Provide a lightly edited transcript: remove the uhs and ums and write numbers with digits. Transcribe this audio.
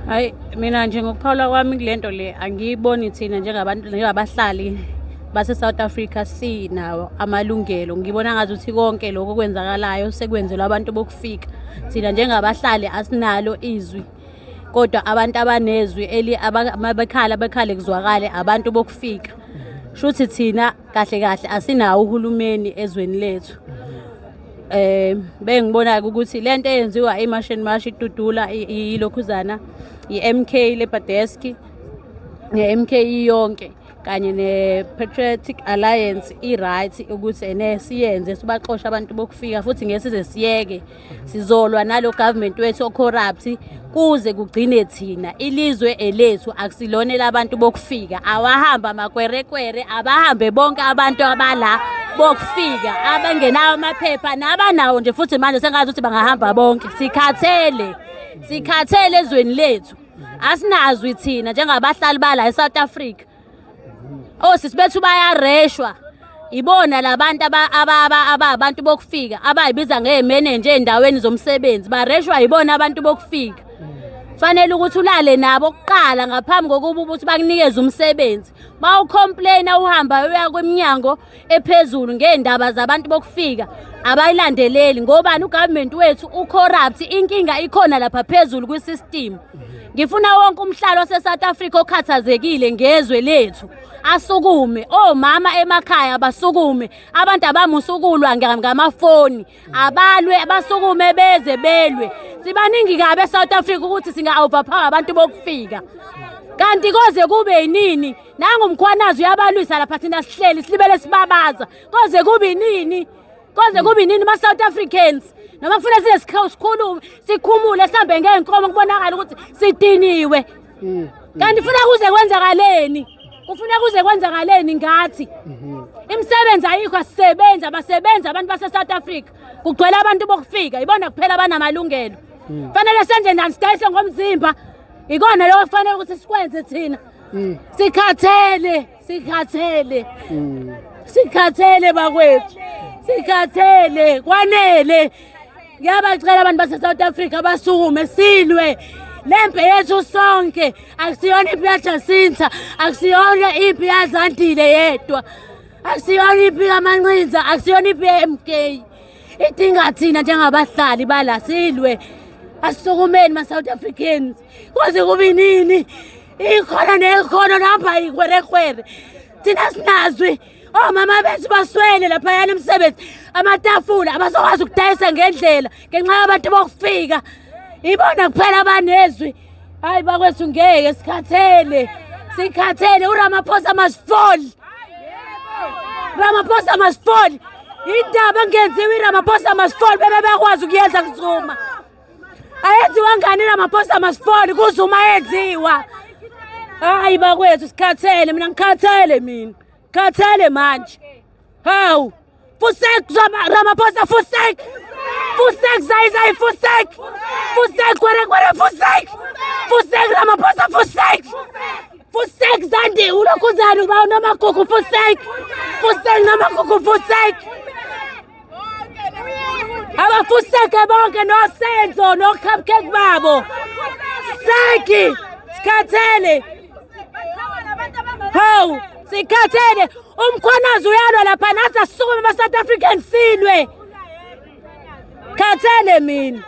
Hayi, mina nje ngokuphawula kwami kulento le, angiyiboni thina njengabantu, njengabahlali base-South Africa sinawo amalungelo. Ngibona ngazuthi konke lokho okwenzakalayo sekwenzelwa abantu bokufika. Thina njengabahlali asinalo izwi, kodwa abantu abanezwi eli bekhala bekhale kuzwakale abantu bokufika. Shuthi thina kahle kahle asinawo uhulumeni ezweni lethu. Bengibona ukuthi lento eyenziwa iMarch and March idudula ilokhuzana i-MK Labour Desk ne-MK iyonke kanye ne-Patriotic Alliance i-right ukuthi ene siyenze sibaxoshe abantu bokufika, futhi ngeke size siyeke. Sizolwa nalo government wethu o-corrupt kuze kugcine thina. Ilizwe elethu, akusilona labantu bokufika. Awahamba amakwerekwere, abahambe bonke abantu abala bokufika, abangenawo amaphepha nabanawo nje. Futhi manje sengazi ukuthi bangahamba bonke. Sikhathele, sikhathele ezweni lethu. Asinazwi thina njengabahlali bala eSouth Africa. Osisi bethu bayareshwa ibona labantu ababantu bokufika abayibiza ngezimenenja ey'ndaweni zomsebenzi. Bareshwa yibona abantu bokufika. Fanele ukuthi ulale nabo kuqala ngaphambi kokuba ukuthi bakunikeze umsebenzi. Bawucomplaina, uhamba uya kweminyango ephezulu ngey'ndaba zabantu bokufika, abayilandeleli. Ngobani? Ugovernment wethu ucorrupt. Inkinga ikhona lapha phezulu kwi-system. Ngifuna wonke umhlali wase-South Africa okhathazekile ngezwe lethu asukume. Omama emakhaya basukume, abantu abamusukulwa ngamafoni, abalwe, basukume beze belwe. Sibaningi kabi e-South Africa ukuthi singa-overpower abantu bokufika. Kanti koze kube yinini? Nangu uMkhwanazi uyabalwisa lapha, thina sihleli silibele sibabaza. Koze kube yinini? Koze kube yinini, ma-South Africans? Noma kufanele size sikhulume, sikhumule, sihambe ngey'nkomo, kubonakala ukuthi sidiniwe. Kanti funa kuze kwenzakaleni? Ufuna kuze kwenzakaleni ngathi? Imisebenzi ayikho, asisebenzi, abasebenzi abantu base-South Africa. Kugcwele abantu bokufika, ibona kuphela abanamalungelo. Fanele senze njani? Sidayise ngomzimba? Ikona lokho kufanele ukuthi sikwenze thina? Sikhathele, sikhathele, sikhathele bakwethu, sikhathele, kwanele. Ngiyabacela abantu base-South Africa basukume, silwe lempi yethu sonke. Akusiyona impi yaJacinta, akusiyona impi yaZandile yedwa, akusiyona impi kaMancinza, akusiyona impi ye-MK. Idinga thina njengabahlali bala, silwe. Asisukumeni, ma-South Africans. Koze kube nini ikhona nekhono nihamba ikwerekwere, thina sinazwi? Omama bethu baswele laphayana emsebenzi, amatafula abasokwazi ukudayisa ngendlela ngenxa yabantu bokufika, ibona kuphela abanezwi. Hayi bakwethu, ngeke, sikhathele, sikhathele. URamaphosa must fall, Ramaphosa must fall. Indaba engenziwa, iRamaphosa must fall, bebe bekwazi ukuyenza kuZuma. Ayenziwa ngani iRamaphosa must fall kuZuma? Yenziwa. Hayi bakwethu, sikhathele. Mina ngikhathele, mina khathele manje. Hawu, voetsek Ramaphosa, voetsek, voetsek, zai zai, voetsek, voetsek, kwere kwere, voetsek, voetsek Ramaphosa, voetsek, voetsek Zandi, ulokhuzani uba uNomagugu, voetsek, voetsek Nomagugu, voetsek. Abafuseke bonke noSenzo no-cupcake babo. Seki, sikhathele. Hawu, sikhathele. UMkhwanazi uyalwa lapha, nathi asisukume, ama-South African, silwe. Khathele mina.